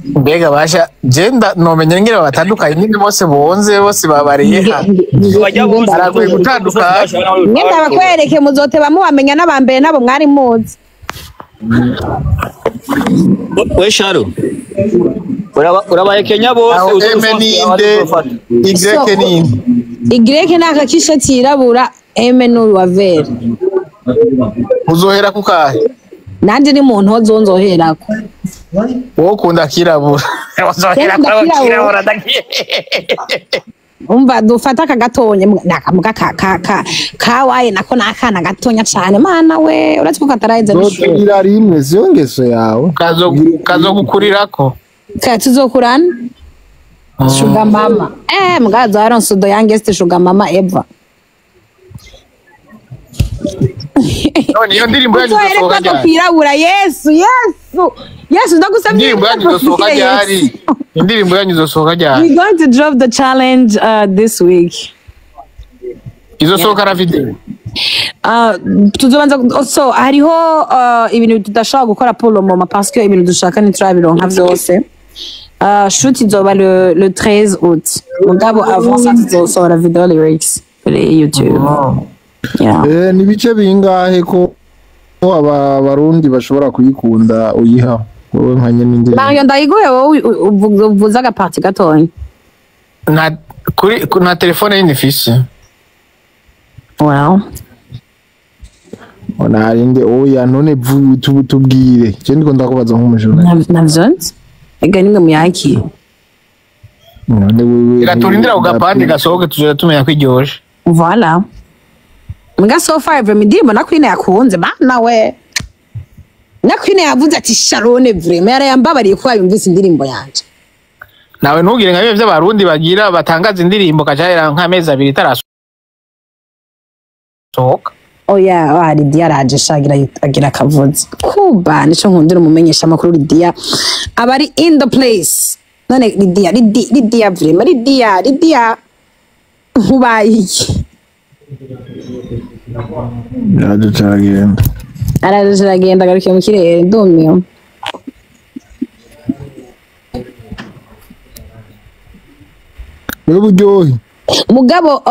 Mbega basha jenda nomenye ngira batandukanye nyine bose bonze bose babariye ha. Baragoye gutandukana. Ngenda bakwereke muzote bamubamenya n'abambere nabo mwari muzi. We Sharo urabaye Kenya bose M ninde Y ninde Y naka kishati yirabura M n'uwa vert. Uzohera kukahe? Nanje ni muntu wozonzoherako. Wowe ukunda kirabura. Uzohera kirabura ndakiye. Umva dufata kagatonya nakamuga ka kawaye nako nakana gatonya cyane mana we uretse ko kataraheza n'ishuri. Zogira rimwe siyo ngeso yawe. Kazo gukurirako. Ka tuzokurana. Sugar mama. Mugazo aronse the youngest sugar mama ever. None iyo ndirimbo yanyu izosohoka ryari? Kwirabura Yesu Yesu Yesu ndagusabye indirimbo yanyu izosohoka ryari? Indirimbo yanyu izosohoka ryari? We going to drop the challenge this week. Izosohoka na video. Tuzobanza so hariho ibintu tudashobora gukora pour le moment parce que ibintu dushaka ntiturabironka vyose. Shoot izoba le 13 août. Mugabo avant ça tuzosohora video lyrics kuri YouTube. Yeah. Ni bice bingahe ko aba barundi bashobora kuyikunda uyiha wowe nka nyene ndi Mario ndayiguhe wowe uvuza agaparti gatonya na kuri na telefone yindi fise. Well onarinde oya none tubwire je ndiko ndakubaza nk'umujura navyo nzi ega nimwe muyaki none wewe iraturindira ugapande gasohoke tuzoja tumenya kwiryoshe. Voilà. Mga so far vraiment indirimbo na Queen yakunze bana we. Na Queen yavuze ati Sharon vraiment yarayambabariye ko yumvise indirimbo yanje. Nawe ntugire nka bimwe by'abarundi bagira batangaza indirimbo kacahera nk'amezi abiri itarasohoka. Oya wa Lydia araje shagira agira akavuze. Kuba nico nkundira umumenyesha makuru Lydia abari in the place. None Lydia Lydia vraiment Lydia nkubaye iki? Araje Araje aragenda agarukiye mu kirere ndumiwe. Buryohe. Mugabo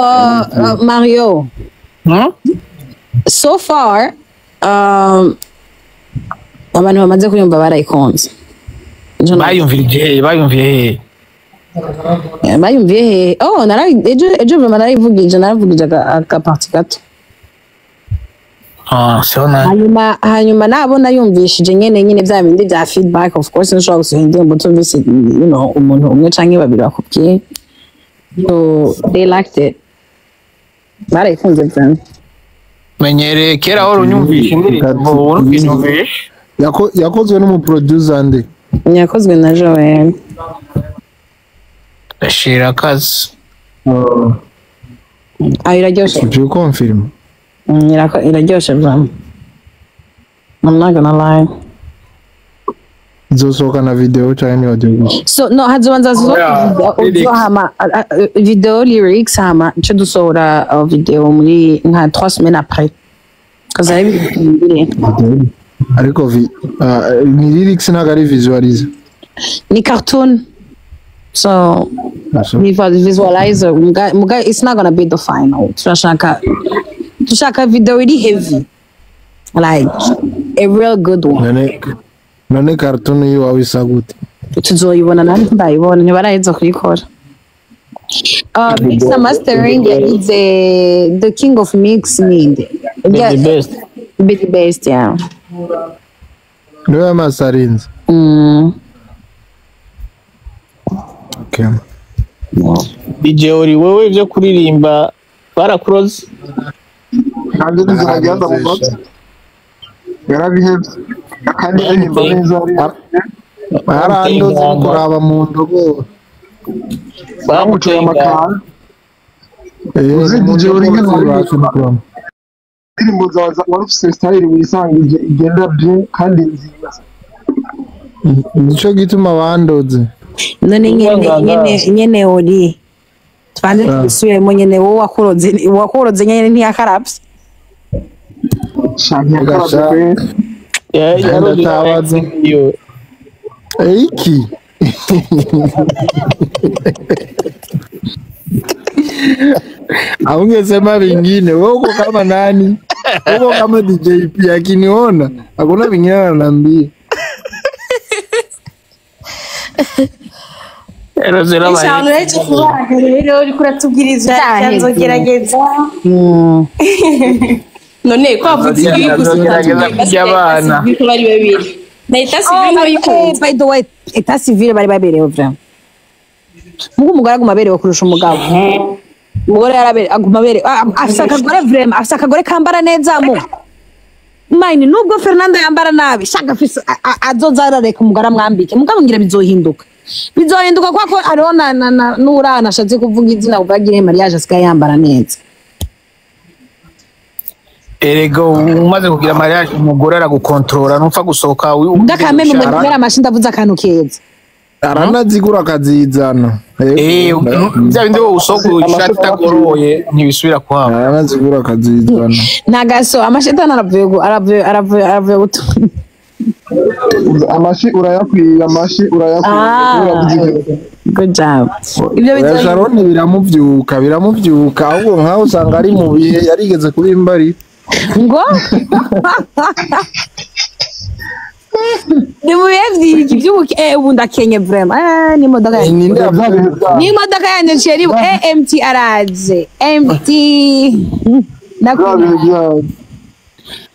Mario. So far abantu bamaze kuyumva barayikunze. Bayumviriye bayumviye. Bayumviye he? Oh narayi ejo vraiment narayivugije akaparti gato. Ah, so na Hanyuma nabona yumvishije nyene bya bindi bya feedback, of course ntushobora gusohora indirimbo utumvise umuntu umwe canke babiri bakubwiye. So they liked it, barayikunze vraiment. Menyereye kera wari unyumvisha indirimbo, ubu ntukinyumvisha. Yakozwe n'umuproducer nde? Yakozwe na Joel. Ndashira akazi. Ah, iraryoshe. Tu confirme? Iraryoshe vraiment, I'm not gonna lie. Izosohoka na video canke ni audio gusa? So no, hazobanza Yeah, lyrics. hama video lyrics, hama nce dusohora video muri nka 3 semaines après. Cause ari ibintu bibiri. Ariko ni lyrics, ntabwo ari visualize? Ni cartoon. So ni visualizer muga it's not gonna be the final. Turashaka video iri heavy. Like a real good one. None cartoon yiwawe isa gute? Tuzoyibona, nani ndayibona, ntibaraheza kuyikora. Mix na mastering yagize the king of mix ninde? The best. Be the best, yeah. Niwe yamasarinze? Okay. DJ Ori, wewe ibyo kuririmba barakuroze? Nanjye ntizagenda mu matwi, yarabihebye kandi aririmba neza. Barandoze no kuraba mu ndogo. Bamuciye amakara. Uzi DJ Ori ingene waririmba indirimbo zawe, wari ufise style wisangije igenda bien kandi nziza. Nico gituma bandoze. None nyene Ori, twanze tubisubiremo nyene, wowe wakuroze nyene ntiyakaravye. Sha, ntiyakarabye pe. Ndatabaza. Iki aungesema vingine, wewe uko kama nani? Uko kama DJ P, akiniona hakuna vingine ananiambia. Eshanu uretse kubaga rero uriko uratubwiriza nzogerageza. None ko wavuze ibi gusa? Nzogerageza kurya abana. Ko bari babiri na état civil ntibayikunze. By the way, état civil bari baberewe vraiment. Mugu umugore aguma aberewe kurusha umugabo. Umugore yarabere aguma aberewe, afise akagore vraiment, afise akagore kambara neza mu mine, nubwo Fernando yambara nabi shaka afise azoza arareka umugore amwambike. Mugabo ngira bizohinduka kwa ko hariho na n'urana ashatse kuvuga izina kuva agire mariage asigaye yambara neza. Erega umaze kugira mariage umugore aragukontorora, ntupfa gusohoka. Ndakameme mu amashi, ndavuze akantu keza. Aranazigura akazizana. Eh, bya bindi wowe usohoka ishati itagoroye ntibisubira kuhaba. Aranazigura akazizana. Nagaso amashetani aravuye gutuma. Amashi urayakwiye, amashi urayakwiye. Ah. Uravuze ibyo. Good job, ibyo Oya, bizohinduka. Sharon biramuvyuka ahubwo nkaho usanga ari mu bihe yarigeze kuba imbari. Ngo ni mu bihe vy'iki vy'ubuke, ubu ndakenye vraiment, n'imodoka yanjye Ninde yavuze? N'imodoka yanjye chéri, MT araje, MT. Bya bihe byawe.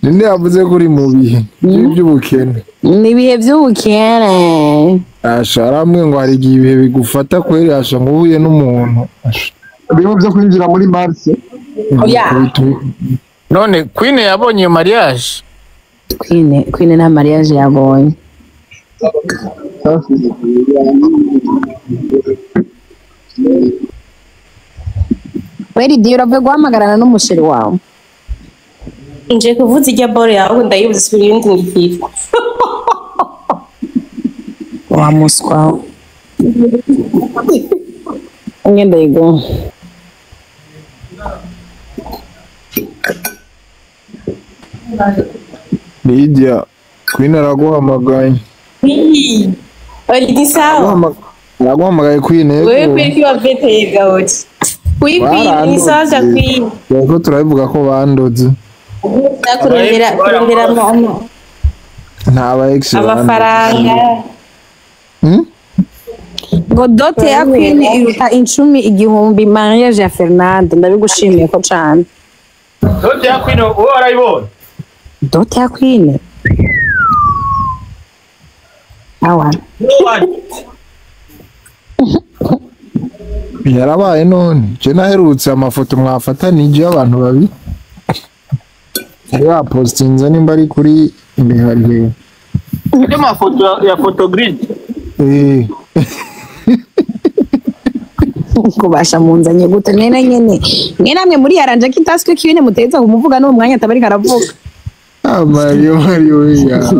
Ninde yavuze ko uri mu bihe by'ubukene? Ni ibihe vy'ubukene. Asha aramwe ngo hari igihe ibihe bigufata kweri, asha ngo uhuye n'umuntu. Asha. Bimwe byo kwinjira muri Mars. Oya. None Queen yabonye iyo mariage? Queen nta mariage yabonye. Weri diyo uravuye guhamagarana n'umusheri wawe? Nje kuvuza ijya boro yawe ndayibuze, subira ibindi ngikitwa. Wa muswa we, ndayego. Lydia, Queen araguhamagaye. Ori ni sawa. Araguhamagaye Queen. Wewe kweli kiwa vete gawoti. Kui queen ni sawa za queen. Yego, turabivuga ko bandoze. Kurondera Nta ba ex bandoze. amafaranga. Ngo dote ya Queen iruta incumi igihumbi mariage ya Fernando, ndabigushimiye ko cane. Dote ya Queen wowe warayibonye? Dot ya Queen. Awa. Yarabaye none. Je naherutse amafoto mwafatanije y'abantu babiri. Ya postinze nimba ari kuri imihari. Ndio mafoto ya photogrid. Eh. Kubasha munzanye gute nene nyene. Mwe namwe muri yaranje kitaswe kibine muteza kumuvuga no mwanya atabari karavuga. Ah Mario Mario ya.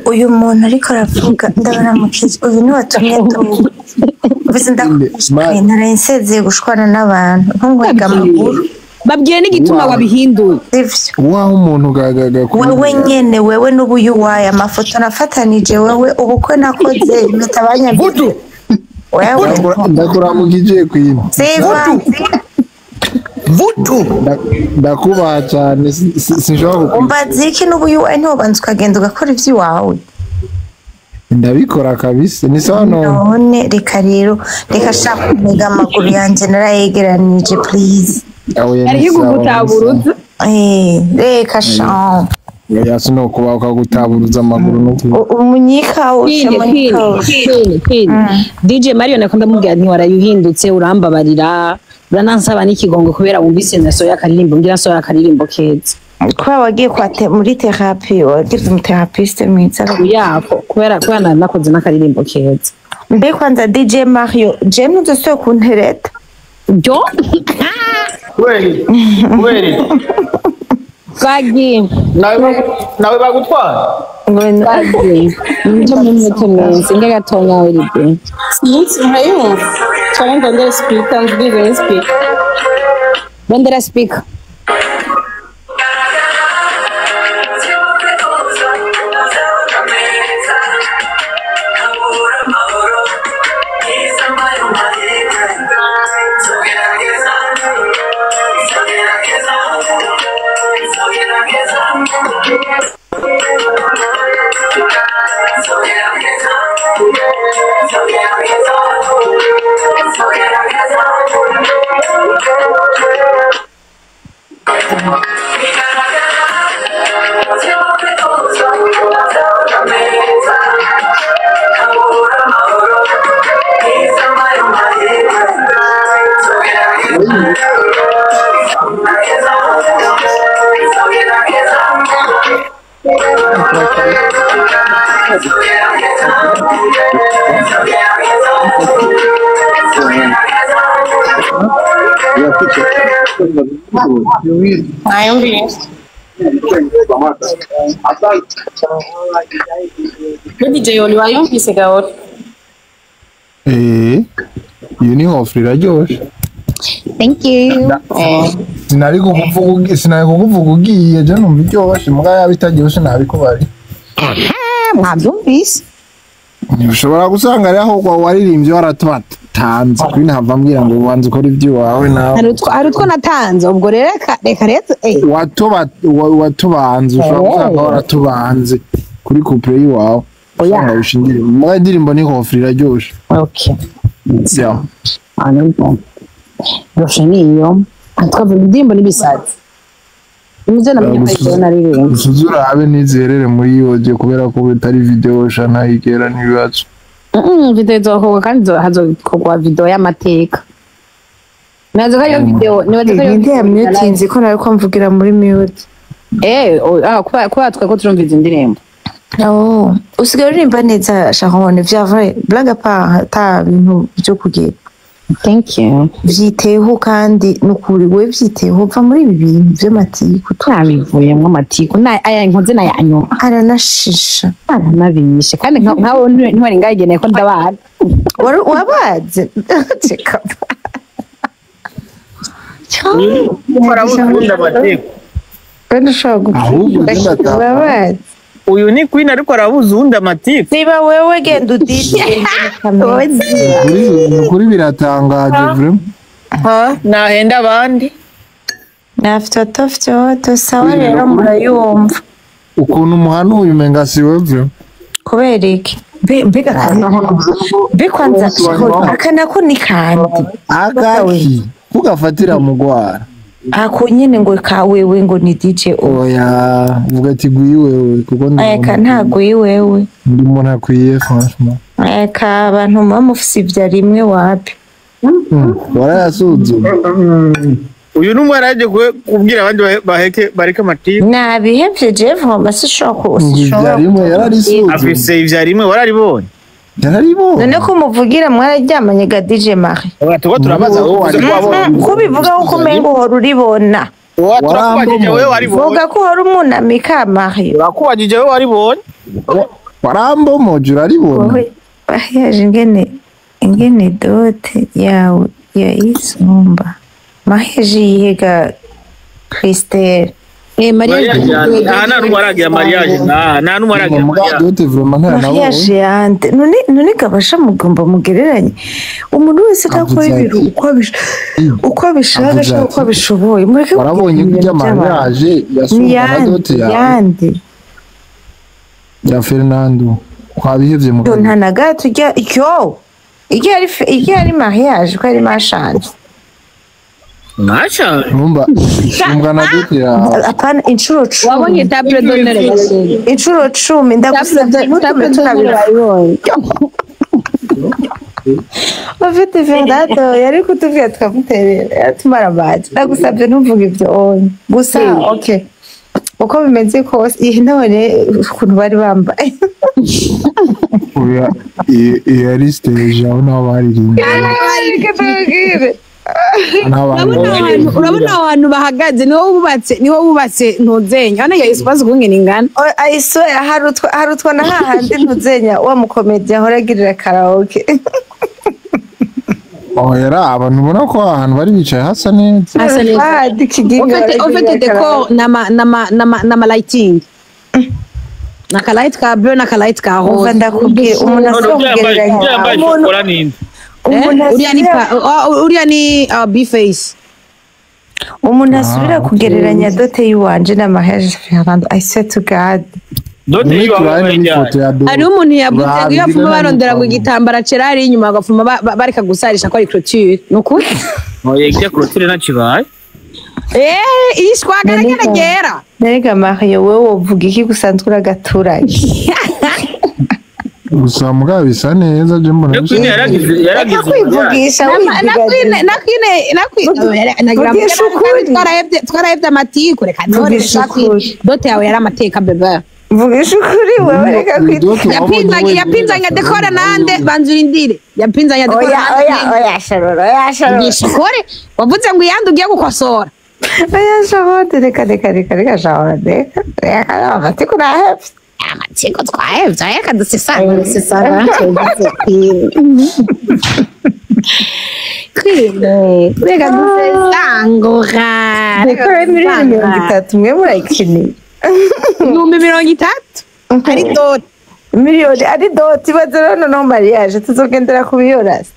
Uyu muntu ariko aravuga ndabaramukiza uyu ni watumye tuvuga. Ubizi ndakushimye narensezeye gushwana n'abantu ntungwega amaguru. Babwiye n'igituma wabihinduye. Waho umuntu gagaga wewe nyene wewe n'ubuyu waye amafoto nafatanije wewe ubukwe nakoze impeta banyambitse. Wewe ndakuramukije Queen. Siva. Vutu. Ndakubaha cyane sinshobora kukwita. Umbaza iki n'ubuyu waye ntiwobanza ukagenda ugakora ivy'iwawe. Ndabikora kabisa ni sawa none. None reka rero reka shaka kumega amaguru yanje narayegeranije please. Ari gutaburuza. Reka sha. Ya sino kuba ukagutaburuza amaguru no umunyika usha. DJ Mario nakunda mubwira nti warayuhindutse urambabarira uranansaba n'ikigongo kubera wumvise nasoya akaririmbo ngira soya akaririmbo keza. Kubera wagiye kwa muri therapy wagize umutherapiste mwiza yako kubera nakoze n'akaririmbo keza. Mbe kwanza DJ Mario je ntuzosubire kuntereta. Byo Kweli. Bagi. Nawe bagutwara. Bagi. Nje mumwe mwenzi ngagatonya wiribe. Sinzi nkayumva. Cyangwa ndondera speaker nzibwize speaker. Ndondera speaker. DJ Oli wayumvise gahoro. Iyo ni offer iraryoshe. Thank you. Sinari kukuvuga ugiye je numva iryoshe muga yaba itaryoshe nabikubari. Mwabyumvise. Ushobora gusanga ari aho waririmbye waratubatanze kuri ntava ambwira ngo ubanze ukora iby'iwawe nawe. Hari utwo natanze ubwo rero reka rero watubanze ushobora gusanga waratubanze kuri couple y'iwawe. Usanga wishingire muga indirimbo ni offer iraryoshe. Okay. Yeah. Ano. Ryoshe niyo. Twavuga indirimbo n'ibisazi. Muze namenye ko icyo naririmba. Usuzura abe nizerere muri yoje kubera ko bitari video sha ntayigera n'ibibazo. Video izokorwa kandi hazokorwa video y'amateka. Nazo ko iyo video nibaza ko iyo video mutinzi ko nariko mvugira muri mute. Kuba twe ko turumviza indirimbo. Oh, usigaye uririmba neza Sharon vya vrai blague à part ta bintu byo kugira. Thank you. Vyiteho kandi nukuri we vyiteho va muri ibi bintu vy'amatiku twabivuyemo amatiku na aya nkoze na yanyuma aranashisha aranabishe kandi nkawe ntiwari ngayigeneye ko ndabaga wari wabaze ceka uyu ni Queen ariko arabuza uwundi amatiku. Niba wewe genda udije kuri biratangaje vraiment. Nahenda abandi nafite sawa rero murayumva ukuntu umuhanuye umenga si we vraiment. Kubera iki mbega mbe kwanza aka nako ni kandi agaki kugafatira mugwara. Ako nyene ngo kawewe ngo ni DJ Oya, vuga ati gwiwewe kuko ndi Eka nta gwiwewe. Ndi umuntu akwiye franchement. Eka abantu muba mufise ivya rimwe wapi. Warayasuzuma. Uyu numwe araje kubwira abandi baheke bareke amatiku. Nabihevye je voma sishobora Ivya rimwe yararisuzuma. Afise ivya rimwe wararibonye. Yararibonye. None ko muvugira mwararyamanye ga DJ Marie. Tuba turabaza wowe wari wabonye. Ko bivuga ko umengo uhora uribona. Turakubajije wewe waribonye. Vuga ko uhora umunamika Marie. Turakubajije wewe waribonye. Warambomoje uraribona. Yaje ingene dote yawe yayisumba. Maheje yihega Christelle. Mariage nta numwe aragira mariage nta numwe aragira mariage. Dote vraiment nta nabonye. Mariage yande none gabasha mugomba mugereranye. Umuntu wese akora ibintu uko abishaka cyangwa uko abishoboye. Mureke warabonye ibyo mariage yasumba na dote yawe. Yande. Ya Fernando kwabihevye mu. Nta na gato ujya yo. Igihe ari mariage ko ari mashanje. Masha numba isumba na dote yawe. Apana inshuro 10. Wabonye table d'honneur bashinga. Inshuro 10 ndagusabye ntutume tunabibonye. Bafite Fernando yari kutubwira tukamuterera yatumara amazi. Ndagusabye ntuvuge ibyo onye. Gusa okay. Uko bimeze kose iyi none ukuntu bari bambaye. Oya yari stage aho naho baririmba. Urabona abantu bahagaze niho wubatse ntuzenya hano ya espace kungena ingana. I swear harutwa na hahandi ntuzenya wa mukomedi ahora agirira karaoke. Oya abantu ubona ko ahantu bari bicaye hasa neza. Hasa neza. Ofete decor na ma lighting. Na ka light ka bleu na ka light ka rose. Ndakubwiye umuntu asogereranya. Uriya ni B-face. Umuntu asubira kugereranya dote yiwanje na mariage Fernando. I swear to God. Dote yiwawe. Hari umuntu yavuze ngo iyo afuma barondera ngo igitambara cera ari inyuma bagafuma bareka gusarisha ko ari clôture. Nukuri? Oya ijya clôture ntakibaye. Ishwagara geragera. Nerega Mario wewe wovuga iki gusanzwe uragaturage. Gusa mugabo bisa neza je mbona. Yaragize kwivugisha twarahevye amatiku reka none dote yawe yari amateka bebe. Mvugisha ukuri wewe reka kwita. Yapinzanya dekora nande banzurindire. Yapinzanya dekora. Oya oya Sharoro oya Sharoro. Mvugisha ukuri wavuze ngo iyandi ugiye gukosora. Oya Sharoro reka Sharoro reka amatiku nahevye. Amatsiko twahevye reka dusesana kwine reka dusesangura. Dekora miliyoni 30 mwe murayikeneye. 30,000 ari doti. Miliyoni ari doti baze rero no mariage tuzogendera kubiyorasa.